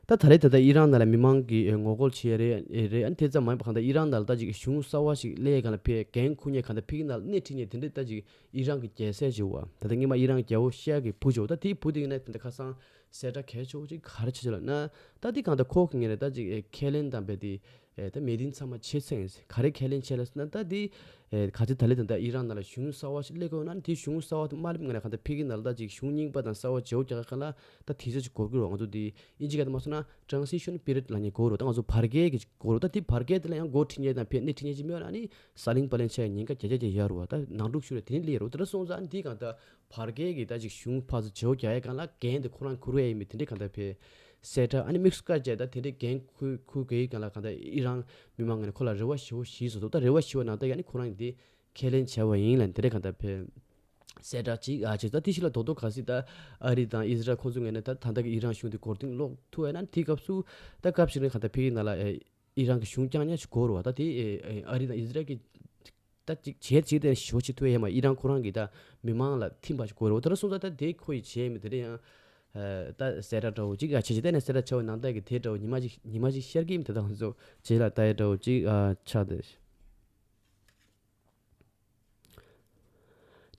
ད་ད་རེས་ད་ལྟ་ཨི་རན་ནང་ལ་མི་མང་གིས་ངོ་རྒོལ་བྱས་རེད་རེད། ཨ་ནི་དེ་ཙམ་མ་ཡིན་པ་གང་ལྟར་ཨི་རན་ནང་ལ་ད་ཅིག་གཞུང་གསར་བ་ཞིག་སླེབས་གང་ལ་ཕར་འགན་འཁུར་མཁན་གང་ལྟར་ཕ་གི་ནང་ལ་སྣེ་ཁྲིད་མཁན་དེ་འདྲ་ད་ཅིག་ཨི་རན་གྱི་རྒྱལ་སྲས་ཅིག་ཡོད་པ། ད་ལྟ་སྔོན་མ་ཨི་རན་གྱི་རྒྱལ་པོ་ཤཱ་གི་བུ་ཅིག་ཡོད། ད་དེའི་བུ་དེ་ཡིན་ན་དེ་འདྲ་ཁ་སང་གསལ་བསྒྲགས་གལ་ཆེ་བོ་ཅིག་ག་རེ་བྱས་བྱས་ལབ་ན། ད་དེ་གང་ལྟར་ཁོ་གི་ངོས་ནས་ད་ཅིག་ཨེ་ཁས་ལེན་དང་རྦད་དེ་ཨེ་ད་མི་དིང་ཚང་མ་བྱེད་ཚེ་ཡིན་ཟེར། ག་རེ་ཁས་ལེན་བྱས་ལབ་ཟེར་ན། ད་དེ་ཨེ་ག་ཚོད་ད་ལེ་ད་ལྟ་ཨི་རན་ནང་ལ་གཞུང་གསར་བ་ཞིག་སླེབས་དགོས་ན་དེ་གཞུང་གསར་བ་དེ་མ་སླེབས་སྔོན་ལ་གང་ལྟར་ཕ་གི་ནང་ལ་ད་ཅིག་གཞུང་རྙིང་པ་དང་གསར་བ་བརྗེ་པོ་རྒྱག་ག་ལ་ད་དུས་ཚོད་ཅིག་འགོར་གི་རེད་པ། ང་ཚོ་དེ་ཨིན་ཇི་སྐད་དུ་མ་སོང་ན་transition period ལབ་མཁན་འགོར་རེད་པ། ད་ང་ཚོ་བར་བརྒལ་གྱི་འགོར་རེད་པ། ད་དེ་བར་བརྒལ་དེ་ལ་ཡང་འགོ་ཁྲིད་མཁན་དང་ཕར་སྣེ་ཁྲིད་མཁན་ཅིག་མེད་པ་ན་ཨ་ནི་ཟ་ལིང་པ་ལིང་བྱས་ཉེན་ཁ་བརྒྱ་ཆ་བརྒྱ་ཡོད་རེད་པ། ད་ནང་འཁྲུག་ཤོར་རེད། དེ་ནི་སླེབས་རེད་པ། དེ་འདྲ་སོང་ཙང་ཨ་ནི་དེ་གང་ལྟར་བར་བརྒལ་གྱི་ད་ཅིག་གཞུང་ཕར་ཚུར་བརྗེ་པོ་རྒྱག་ཡས་སྒང་ལ་འགན་དེ་ཁོ་རང་འཁུར་ཡས་ཡིན་མིན་དེ་འདྲའི་གང་ལྟར་ཕར་གསལ་བསྒྲགས། ཨ་ནི་དམིགས་སུ་བཀར་བྱས་ད་དེ་འདྲའི་འགན་འཁུར་འཁུར་དགོས་ཡས་སྒང་ལ་གང་ལྟར་ཨི་རན་མི་མང་ངོས་ནས་ཁོ་ལ་རེ་བ་ཞེ་པོ་ཞིག་བཟོ་འདུག་ད་རེ་བ་ཞེ་པོ་གནང་སྟེ་ཨ་ནི་ཁོ་རང་གིས་དེ་ཁས་ལེན་བྱས་པ་ཡིན་ལབ་དེ་འདྲའི་གང་ལྟར་ཕར་གསལ་བསྒྲགས་ཅིག་ཨ་བྱས། ད་དེ་ཞིག་ལ་རྡོག་རྡོག་གལ་སྲིད་ད་ཨ་རི་དང་ཨི་ཟི་རལ་ཁོང་ཚོ་ངོས་ནས་ད་ད་ལྟ་གི་ཨི་རན་གཞུང་དེ་མགོ་རྟིང་སློག་ཐུབ་པ་ཡིན་ན་དེའི་སྐབས་སུ་ད་སྐབས་ཤིག་ནས་གང་ལྟར་ཕ་གི་ནང་ལ་ཨེ་ཨི་རན་གྱི་གཞུང་བསྐྱངས་ཉེན་ཞིག་དགོས་རེད་པ། ད་དེ་ཨེ་ཨེ་ཨ་རི་དང་ཨི་ཟི་རལ་གྱི་ད་ཅིག་བྱས་བྱས་ཏེ་ཞོ་ཅིག་ཐུབ་ཡས་མ། ཨི་རན་ཁོ་རང་གིས་ད་མི་མང་ལ་ཐིམ་པ་ཞིག་དགོས་རེད་པ། དེ་འདྲ་སོང་ཙང་ད་དེ་ཁོ་ཡིས་བྱས་མི་དེ་འདྲ་ཡང་ཨ་ད་གསལ་བསྒྲགས་འདྲ་བོ་ཅིག་ཨ་བྱས་བྱས་ད་ནས་གསལ་བསྒྲགས་བྱས་པ་ནང་ལྟར་གྱི་དེ་འདྲ་བོ་ཉི་མ་ཅིག་ཉི་མ་ཅིག་ཤར་གྱི་མི་དེ་དག་ཚོ་རྗེས་ལ་ལྟ་ཡས་འདྲ་བོ་ཅིག་ཨ་ཆགས་བསྡད།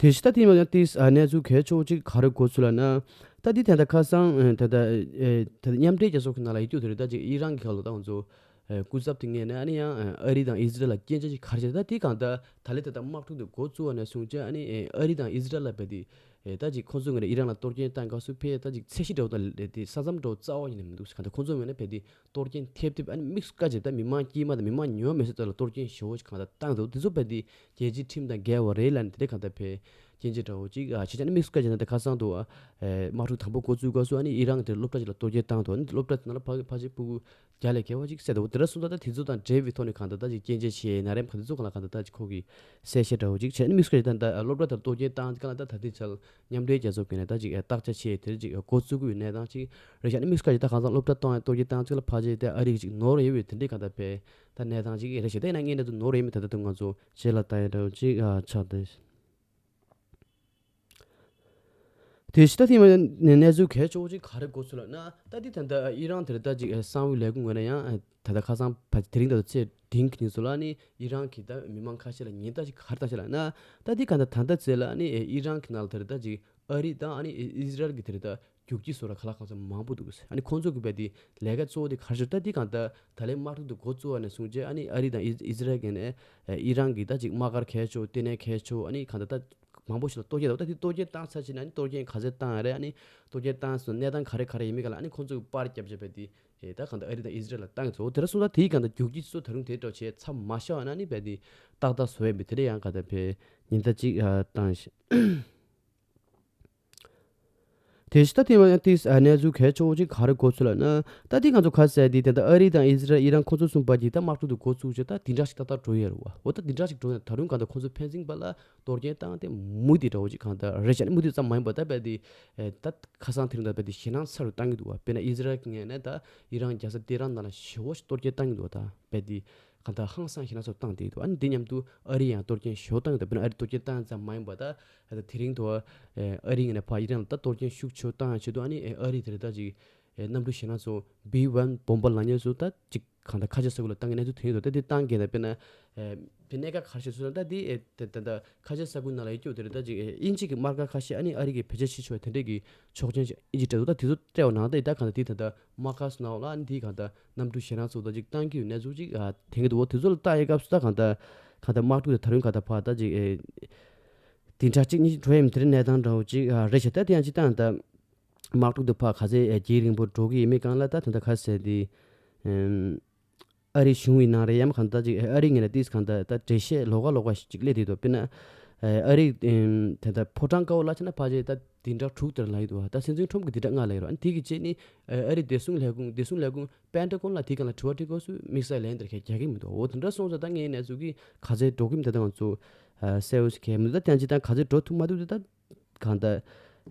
དེ་བཞིན་ད་དེ་མ་ཡང་ཏིས་ཨ་གནས་ཚུལ་གལ་ཆེ་བོ་ཅིག་ག་རེ་གོ་ཚུལ་ལབ་ན། ད་འདི་ད་ལྟ་ཁ་སང་ཨ་ད་ལྟ་ཨེ་ད་ལྟ་མཉམ་འབྲེལ་རྒྱལ་ཚོགས་ཀྱི་ནང་ལ་ཡོད་རྒྱུ་དེ་རེད། ད་ཅིག་ཨི་རན་གྱི་ཁ་ལོ་ད་ང་ཚོ་ཨེ་སྐུ་ཚབ་དེ་ངོས་ནས་ཨ་ནི་ཡང་ཨ་རི་དང་ཨི་ཟི་རལ་ལ་སྐྱོན་ཆ་ཅིག་ག་རེ་བྱས། ད་འདི་གང་ལྟར་ད་ལྟ་ད་ལྟ་དམག་འཁྲུག་དེ་འགོ་བཙུགས་པ་ནས་བཟུང་བྱས་ཨ་ནི་ཨེ་ཨ་རི་དང་ཨི་ཟི་རལ་ལ་རྦད་དེ་ཨེ་ད་ཅིག་ཁོང་ཚོའི་ངོས་ནས་ཨི་རན་ལ་གཏོར་སྐྱོན་བཏང་སྐབས་སུ་ཕར་ད་ཅིག་ཚད་གཞི་འདྲ་བོ་དང་དེ་ས་མཚམས་འདྲ་བོ་རྩ་བ་ཉིད་ནས་མི་འདུག་གང་ལྟར་ཁོང་ཚོའི་ངོས་ནས་རྦད་དེ་གཏོར་སྐྱོན་ཐེབས་ཐེབས་ཨ་ནི་དམིགས་སུ་བཀར་བྱས་ད་མི་མང་དཀྱུས་མ་དང་མི་མང་ཉུང་བ་མེད་ས་ཐོག་ལ་གཏོར་སྐྱོན་ཞེ་པོ་ཞིག་གང་ལྟར་བཏང་འདུག་དེ་ཚོ་རྦད་དེ་རྒྱལ་སྤྱིའི་ཁྲིམས་དང་འགལ་བ་རེད་ལབ་ནས་དེ་འདྲ་གང་ལྟར་ཕར་སྐྱོན་བརྗོད་འདྲ་བོ་ཅིག་ཨ་བྱས་ཙང་ཨ་ནི་དམིགས་སུ་བཀར་བྱས་ན་ད་ཁ་སང་དུ་ཨ་དམག་འཁྲུག་དང་པོ་འགོ་བཙུགས་སྐབས་སུ་ཨ་ནི་ཨི་རན་གྱི་སློབ་གྲྭ་ཅིག་ལ་གཏོར་སྐྱོན་བཏང་འདུག་ཨ་ནི་སློབ་གྲྭ་དེ་ནང་ལ་ཕ་ཕལ་ཆེར་ཕྲུ་གུ་བརྒྱ་ལས་བརྒལ་བ་ཅིག་བསད་འདུག་དེ་འདྲ་སོང་ཙང་ད་དེ་ཚོ་དང་འབྲེལ་བའི་ཐོག་ནས་གང་ལྟར་ད་ཅིག་སྐྱོན་བརྗོད་བྱས་ན་རེམ་ག་དེ་ཚོ་གང་ལ་གང་ལྟར་ད་ཅིག་ཁོ་གི་གསལ་བཤད་འདྲ་བོ་ཅིག་བྱས། ཨ་ནི་དམིགས་སུ་བཀར་བྱས་ད་ད་སློབ་གྲྭ་དེར་གཏོར་སྐྱོན་བཏང་གང་ལ་ད་ད་ལྟའི་ཆར་མཉམ་འབྲེལ་རྒྱལ་ཚོགས་ཀྱི་ནས་ད་ཅིག་བརྟག་དཔྱད་བྱས་དེར་ཅིག་འགོ་བཙུགས་ཀྱི་ཡོད་གནས་སྟངས་ཅིག་རེད་ཤག་ཨ་ནི་དམིགས་སུ་བཀར་བྱས་ད་གང་ལྟར་སློབ་གྲྭ་གཏོང་གཏོར་སྐྱོན་བཏང་ཚུལ་ལ་ཕལ་ཆེར་ད་ཨ་རི་གི་ཅིག་ནོར་ཡོད་པའི་དེ་འདྲའི་གང་ལྟར་ཕར་ད་གནས་སྟངས་ཅིག་རེད་ཤག་དེ་ཡིན་ན་དངོས་གནས་དུ་ནོར་ཡོད་མེད་ད་ལྟ་དུ་ང་ཚོ་རྗེས་ལ་ལྟ་ཡ་འདྲ་བོ་ཅིག་ཨ་ཆགས་བསྡད། དེ་བཞིན་ད་དེ་མ་ནས་གནས་ཚུལ་གལ་ཆེ་བོ་ཅིག་ག་རེ་གོ་ཚུལ་ལབ་ན། ད་འདི་ད་ལྟ་ཨི་རན་དེར་ད་ཅིག་གསང་བའི་ལས་ཁུངས་ངོས་ནས་ཡང་ད་ལྟ་ཁ་སང་ཕ་དེ་རིང་ད་ལྟ་ཚེས་བདུན་གྱི་ཉིན་སོགས་ལ་ནི་ཨི་རན་གྱི་ད་མི་མང་ཁ་ཤས་ལ་ཉེན་བརྡ་ཅིག་ག་རེ་བཏང་ཤག་ལབ་ན། ད་འདི་ག་ད་ད་ལྟ་ཚེ་ལ་ནི་ཨི་རན་གྱི་ནང་ལ་དེར་ད་ཅིག་ཨ་རི་དང་ཨ་ནི་ཨི་ཟི་རལ་གྱི་དེར་ད་ རྒྱུག་ཁྱི་བཟོ་ར་ག་ལ་གང་ཚ་མང་པོ་འདུག་ཨ་ནི་ཁོང་ཚོ་གི་བས་དེ་ལས་ཀ་གཙོ་བོ་དེ་ག་རེ་ཞིག་ད་དེ་གང་ད་ད་ལན་དམག་འཁྲུག་དེ་འགོ་བཙུགས་པ་ནས་བཟུང་རྗེས་ཨ་ནི་ཨ་རི་དང་ཨི་ཨི་ཟི་རལ་གྱི་ནས་ཨི་རན་གྱི་ད་ཅིག་དམག་སྒར་གས་ཆོག་ལྟེ་གནས་གས་ཆོག་ཨ་ནི་གང་ད་ད་མང་པོ་ཞིག་ལ་གཏོར་སྐྱོན་དང་ད་དེ་གཏོར་སྐྱོན་བཏང་ཚར་ཕྱིན་ནས་ཨ་ནི་གཏོར་སྐྱོན་ག་ཚད་བཏང་ཡ་རེད། ཨ་ནི་གཏོར་སྐྱོན་བཏང་སོང་གནས་སྟངས་ག་རེ་ག་རེ་ཡིན་མིན་ག་ལ་ཨ་ནི་ཁོང་ཚོ་གི་པར་རྒྱབ་བྱས་པ་དེ་ཨེ་ད་གང་ད་ཨ་རི་དང་ཨི་ཟི་རལ་ལ་བཏང་གི་ཚོ་དེ་ར་སོང་ད་དེ་གང་ད་རྒྱུག་ཁྱི་ཚོ་ད་རུང་དེ་འདྲ་བྱས་མཚམས་མ་བཞག་ན་ཨ་ནི་བས་དེ་ཏག་ཏག་བཟོ་ཡ་མེད། དེ་རེད་ཡང་ག་ད་བས་ཉིན་ད་ཅིག་ཨ་བཏང་ཤི། དེ་ཞིག་ད་དེ་ཡང་དེ་གནས་ཚུལ་གལ་ཆེ་བོ་ཅིག་ག་རེ་གོ་ཚུལ་ལ་ན་ད་དེ་ང་ཚོ་ཁ་གསལ་དེ་དེ་ད་ཨ་རི་དང་ཨི་ཟི་རལ་ཨི་རན་ཁོ་ཚོ་གསུམ་པ་གྱིས་ད་དམག་འཁྲུག་དེ་འགོ་བཙུགས་བྱས་ད་དེ་འདྲ་ཞིག་ཏག་ཏག་འགྲོ་ཡ་རེད་བ། འོ་ད་དེ་འདྲ་ཞིག་འགྲོ་ཡ་ད་རུང་གང་ད་ཁོ་ཚོ་ཕན་ཚུན་བར་ལ་གཏོར་སྐྱོན་བཏང་སྟེ་མུ་མཐུད་འདྲ་བོ་ཅིག་གང་ད་རེ་བཞག་ནས་མུ་མཐུད་ཙམ་མ་ཡིན་པ་ད་བས་དེ་ད་ཁ་སང་དེ་རིང་ད་བས་དེ་ཞེད་སྣང་ཚ་རུ་བཏང་གི་འདུག་བ། དཔེར་ན་ཨི་ཟི་རལ་གྱི་ངོས་ནས་ད་ཨི་རན་རྒྱལ་ས་ཏེ་རན་ནང་ལ་ཞེ་བོ་ཞིག་གཏོར་སྐྱོན་བཏང་གི་འདུག་བ། ད་བས་དེ་གང་ལྟར་ཧང་སང་ཞེད་སྣང་ཚོར་བཏང་བསྡད་འདུག་ཨ་ནི་འདི་མཉམ་དུ་ཨ་རི་ཡང་གཏོར་སྐྱོན་ཞེ་པོ་བཏང་ཡོད། དཔེར་ན་ཨ་རི་གཏོར་སྐྱོན་བཏང་ཙམ་མ་ཡིན་པ་ད་ད་དེ་རིང་དུ་ཨ་རི་ངོས་ནས་ཕར་ཨི་རན་ལ་ད་གཏོར་སྐྱོན་ཤུགས་ཆེ་བཏང་ཡ་ཆེད་དུ་ཨ་ནི་ཨ་རི་དེར་ད་ཅིག་གནམ་གྲུ་ཞེད་སྣང་ཚོར་བི་ཝན་བོམ་པ་ལངས་ཉེན་སུ་ད་ཅིག་གང་ལྟར་ཁ་ཆེ་ས་ཁུལ་ལ་བཏང་གི་གནས་ཚུལ་ཐོན་ཡོད་འདུག་ད་དེ་བཏང་གི་ན་དཔེར་ན་དེ་གནད་འགག་ག་རེ་ཞིག་སོང་ན་ད་དེ་ད་ད་ད་ཁ་ཆེ་ས་ཁུལ་ནང་ལ་ཡོད་རྒྱུ་དེར་ད་ཅིག་དབྱིན་ཇི་གི་མར་ཀ་ཁ་ཤས་ཨ་ནི་ཨ་རི་གི་བེད་སྤྱོད་བྱེད་ཆོག་དེ་འདྲས་ཀྱི་ཆོག་མཆན་ཞིག་ཨིན་ཇི་སྤྲད་འདུག་ད་དེ་ཚོ་སྤྲད་པ་ནང་ད་ད་གང་ལྟར་དེ་ད་ལྟ་མར་ཁ་སུ་ནང་ལ་ཨ་ནི་དེ་གང་ལྟར་གནམ་གྲུ་ཞེད་སྣང་ཚོགས་ད་ཅིག་བཏང་གི་ཡོད་གནས་ཚུལ་ཅིག་ཨ་དེང་གི་འདུག་འོ་དེ་ཚོ་ལ་ལྟ་ཡི་སྐབས་སུ་ད་གང་ལྟར་གང་ལྟར་དམག་འཁྲུག་དེ་ད་རུང་གང་ལྟར་ཕར་ད་ཅིག་ཨེ་དེ་འདྲ་གཅིག་གཉིས་འགྲོ་ཡི་མི་དེ་རིང་གནས་སྟངས་འདྲ་བོ་ཅིག་ཨ་རེད་ཤག་ད་དེ་ཡང་ཅིག་ད་གང་ལྟར་དམག་འཁྲུག་དེ་ཕར་ག་ཚད་ཨེ་རྒྱས་རིང་པོ་འགྲོ་གི་ཡིན་མིན་སྒང་ལ་ད་ད་ལྟ་ག་ཟེར་དེ་ཨེམ། ཨ་རིའི་གཞུང་གི་ནང་རེད་ཡང་གང་ལྟར་ཅིག་ཨ་རིའི་ངོས་ནས་ཏིས་གང་ལྟར་ད་འགྲེལ་བཤད་ལོགས་ཀ་ལོགས་ཀ་ཞིག་ཅིག་སླེབས་བསྡད་འདུག་དཔེར་ན་ཨ་རིའི་ཨེམ་དེ་ལྟར་ཕོ་བྲང་དཀར་པོ་ལ་ཕྱིན་ན་ཕལ་ཆེར་ད་འདི་འདྲ་དྲུག་དེར་ལ་ཡོད་འདུག་ད་སྲིད་འཛིན་ཁྲོམ་གྱི་འདི་འདྲ་ལྔ་ལ་ཡོད་རེད། ཨ་ནི་དེ་གི་རྗེས་ནི་ཨ་རིའི་བདེ་སྲུང་ལས་ཁུངས་བདེ་སྲུང་ལས་ཁུངས་པེན་ཊ་གོན་ལ་དེ་གང་ལ་དྲི་བ་དྲི་དགོས་སུ་དམིགས་བསལ་ལན་དེར་ཁྱེད་རྒྱག་གི་མི་འདུག་འོ་དེ་འདྲ་སོང་ཙང་ད་ངའི་གནས་ཚུལ་གྱི་ག་ཚད་འགྲོ་གི་མི་འདུག་ད་ང་ཚོ་ཨ་གསལ་བོ་ཞིག་གས་མི་འདུག་ད་ཐེངས་གཅིག་ད་ག་ཚད་འགྲོ་ཐུབ་མ་ཐུབ་དེ་ད། གང་ལྟར།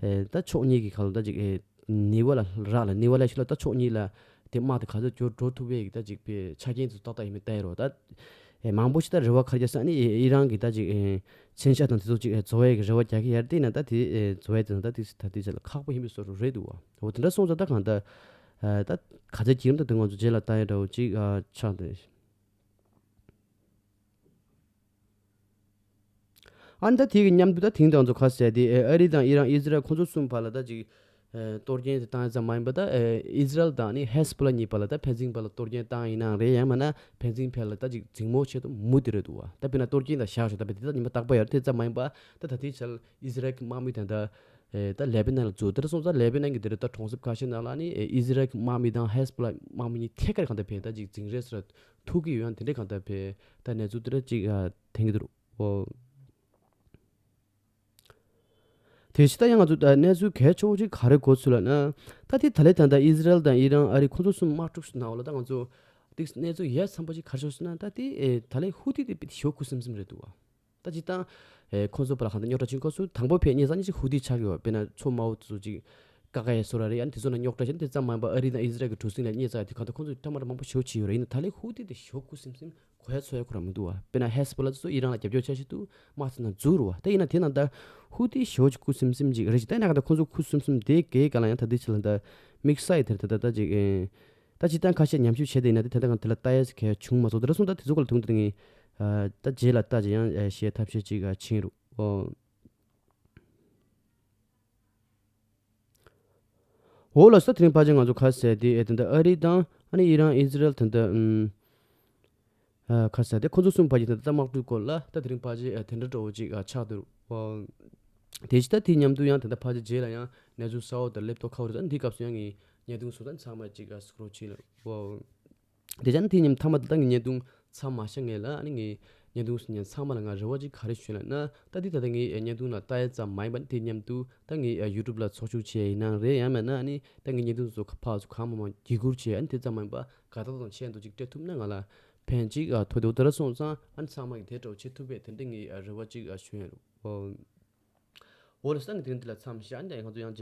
ཨེ་ད་ཕྱོགས་གཉིས་ཀྱི་གང་ལྟར་ཅིག་ཨེ་ནུས་པ་ལ་རག་ལ་ནུས་པ་ལ་ཞིག་ལ་ད་ཕྱོགས་གཉིས་ལ་དེ་དམག་དེ་ག་ཚོད་འགྱུར་འགྲོ་ཐུབ་པའི་ད་ཅིག་པའི་ཆ་རྐྱེན་དེ་ཏག་ཏག་ཡིན་མིན་བལྟ་ཡི་རོ། ད་ཨེ་མང་པོ་ཞིག་ད་རེ་བ་ག་རེ་བྱས་ས་ནི་ཨེ་ཨི་རན་གྱི་ད་ཅིག་ཨེ་མཚོན་ཆ་དང་དེ་ཚོ་ཅིག་ཨེ་བཟོ་ཡས་ཀྱི་རེ་བ་རྒྱག་གི་ཡར་བལྟས་ན་ད་དེ་ཨེ་བཟོ་ཡས་དེ་ད་དེ་ད་དེ་ཆ་ལ་ཁག་པོ་ཡིན་པའི་བཟོ་འདྲ་རེད་འདུག་བ། འོ་དེ་འདྲ་སོང་ཙང་ད་གང་ལྟར་ཨེ་ད་ག་ཚོད་བྱེད་རིམ་ད་དེ་ང་ཚོ་རྗེས་ལ་བལྟ་ཡས་འདྲ་བོ་ཅིག་ཨ་ཆགས་འདུག་ཨ་ནི་ད་དེ་གི་མཉམ་དུ་ད་དེང་དང་ཚོ་ཁ་གསལ་དེ་ཨེ་ཨ་རི་དང་ཨི་རན་ཨི་ཟི་རལ་ཁོ་ཚོ་གསུམ་བར་ལ་ད་ཅིག་ཨེ་གཏོར་སྐྱོན་དེ་བཏང་ཡ་ཙམ་མ་ཡིན་པ་ད་ཨེ་ཨི་ཟི་རལ་དང་ནི་ཧེ་སི་བྷོ་ལ་གཉིས་བར་ལ་ད་ཕན་ཚུན་བར་ལ་གཏོར་སྐྱོན་བཏང་ཡིན་ནའང་རེད་ཡང་མིན་ན་ཕན་ཚུན་བར་ལ་ད་ཅིག་འཛིང་མོ་ཆེད་དུ་མུ་མཐུད་རེད་འདུག་བ། ད་དཔེར་ན་གཏོར་སྐྱོན་ད་བཞག་ཞོག་ད་དཔེ་དེ་ད་ཉི་མ་རྟག་པར་ཡོད་རེད། དེ་ཙམ་མ་ཡིན་པ་ད་ད་ལྟའི་ཆར་ཨི་ཟི་རལ་གྱི་དམག་མི་དང་ད་ཨེ་ད་ལེ་བྷ་ནན་ལ་འཛུལ་དེར་སོང་ཙང་ལེ་བྷ་ནན་གྱི་དེར་ད་གྲོང་གསེབ་ཁ་ཤས་ནང་ལ་ནི་ཨེ་ཨི་ཟི་རལ་གྱི་དམག་མི་དང་ཧེ་སི་བྷོ་ལ་དམག་མི་གཉིས་ཐད་ཀར་གང་ད་ཕན་ད་ཅིག་འཛིང་རེས་སུ་ར། ཐུག་གི་ཡོད་ཡང་དེ་འདྲའི་གང་ལྟར་བས་ད་གནས་ཚུལ་དེ་འདྲ་ཅིག་ཨ་ཐོན་གྱི་འདུག་ཨོ། དེ་བཞིན་ད་ཡང་ང་ཚོ་ད་གནས་ཚུལ་གལ་ཆེ་བོ་ཅིག་ག་རེ་གོ་ཚུལ་ལ་ན། ད་དེ་ད་ལས་ད་ལྟ་ཨི་ཟི་རལ་དང་ཨི་རན་ཨ་རི་ཁོ་ཚོ་གསུམ་དམག་འཁྲུག་ཞིག་ནང་ལ་ད་ང་ཚོ་ཏིག་གནས་ཚུལ་ཡ་ཚན་པ་ཅིག་ག་རེ་ཤོད་ཟེར་ན་ད་དེ་ཨེ་ད་ལས་ཧུ་ཐི་དེ་དཔེ་ཞེ་པོ་ཁུ་སིམ་སིམ་རེད་འདུག་བ། ད་ཅིག་ད་ཨེ་ཁོ་ཚོ་བར་ལ་གང་ལྟར་རྙོག་དྲ་ཕྱིན་ཁོ་ཚོ་དང་པོ་ཕེབས་ཉེ་ས་ཉེ་ཅིག་ཧུ་ཐི་ཆགས་ཡོད་བ། དཔེར་ན་མཚོ་དམར་པོ་ཚོ་ཅིག་ཀ་ཀ་ཡ་སོ་ར་རེད། ཨ་ནི་དེ་ཚོ་ནང་རྙོག་དྲ་བྱས་ནས་དེ་ཙམ་མ་ཡིན་པར་ཨ་རི་དང་ཨི་ཟི་རལ་གྱི་གྲུ་གཟིངས་ལ་རྙེད་ཚར་དེ་གང་ལྟར་ཁོང་ཚོས་ཐ་མ་ར་མང་པོ་ཞེ་པོ་བྱས་ཡོད་རེད། ཡིན་ན་ད་ལས་ཧུ་ཐི་དེ་ཞེ་པོ་ཁུ་སིམ་སིམ་གོ་ཡ་ཚོར་ཡ་ཁོ་རང་མི་འདུག་བ། དཔེར་ན་ཧེ་སི་བྷོ་ལ་ཚོ་ཨི་རན་ལ་རྒྱབ་སྐྱོར་བྱ་བཞིན་དུ་དམག་ཚོ་ནང་འཛུལ་རུ་བ། ད་ཡིན་ན་དེ་ནང་ད་ཧུ་ཐི་ཞེ་པོ་ཅིག་ཁུ་སིམ་སིམ་ཅིག་རེད་ཅིག་ད་ཡིན་ན་གང་ལྟར་ཁོང་ཚོ་ཁུ་སིམ་སིམ་དེ་གའི་ག་ལ་ཡང་ད་དེ་ཕྱི་ལ་ད་དམིགས་བསལ་ཡི་དེར་ད་ད་ད་ཅིག་ཨེ་ད་ཅིག་ད་ཁ་ཤས་ཉམས་ཞིབ་བྱས་ཏེ་ཡིན་ན་དེ་ད་ད་གང་དེ་ལ་ལྟ་ཡ་ཟེར་གལ་བྱུང་མ་སོང་། དེ་འདྲ་སོང་ད་དེ་ཚོ་ག་ལ་ཐུག་འདུག་ངས་ད་རྗེས་ལ་ལྟ་ཅིག་ཡང་ཨེ་བཤད་ཐབས་ཤེས་ཅིག་ཨ་ཕྱིན་རུ་ཨོ། འོ་ལགས་སོ། དེ་རིང་ཕལ་ཆེར་ང་ཚོ་ཁ་གསལ་དེ་ཨེ་ད་ལྟ་ཨ་རི་དང་ཨ་ནི་ཨི་རན་ཨི་ཟི་རལ་ད་ལྟ་ཨམ་ཨ་ཁ་གསལ་དེ་ཁོ་ཚོ་གསུམ་བར་གྱི་ད་ལྟ་དམག་འཁྲུག་སྐོར་ལ་ད་དེ་རིང་ཕལ་ཆེར་ཨེ་དེ་འདྲ་འདྲ་བོ་ཅིག་ཨ་ཆགས་འདུག་ཨོ། དེ་བཞིན་ད་དེ་མཉམ་དུ་ཡང་ད་ལྟ་ཕལ་ཆེར་རྗེས་ལ་ཡང་གནས་ཚུལ་གསར་པ་དང་སླེབས་མདོག་ཁ་པོ་རེད། ད་འདི་སྐབས་སུ་ཡང་ངས་བརྙན་ཐུང་བཟོ་ད་ཚང་མ་ཅིག་ཨ་སྐྲོལ་བྱས་ལ་ཨོ། དེ་ཙང་དེ་མཉམ་མཐའ་མ་ད་ལྟ་ངའི་བརྙན་ཐུང་མཚམས་མ་བཞག་ངེས་ལ་ཨ་ནི་ངའི་བརྙན་ཐུང་ཉན་ཚང་མ་ལ་ང་རེ་བ་ཅིག་ག་རེ་ཞུ་ལ་ན། ད་འདི་ད་ལྟ་ངའི་བརྙན་ཐུང་ལ་ལྟ་ཡ་ཙམ་མ་ཡིན་པ་ནི་དེ་མཉམ་དུ་ད་ངའི་ཡུ་ཊུབ་ལ་ཚོགས་ཞུགས་བྱས་ཡིན་ནའང་རེད། ཡང་མིན་ན་ཨ་ནི་ད་ངའི་བརྙན་ཐུང་ཚོ་ཕར་ཚུར་གང་མང་མང་བརྒྱུད་བསྐུར་བྱས་ཨ་ནི་དེ་ཙམ་མ་ཡིན་པ་དགའ་རྟགས་དང་ཆེད་དུ་ཅིག་སྤྲད་ཐུབ་ན་ང་ལ་ཕན་ཅིག་ཐོགས་འདུག་དེ་འདྲ་སོང་ཙང་ཨ་ནི་ཚང་མ་གི་དེ་འདྲ་བོ་བྱེད་ཐུབ་པས་དེ་འདྲ་ངའི་རེ་བ་ཅིག་ཞུ་ཡ་རེད། འོ་ལགས་སོ། ད་ངས་དེ་རིང་འདི་ལ་མཚམས་བཞག་ཨ་ནི་ད་ཡང་ང་ཚོ་ཡང་རྗེས།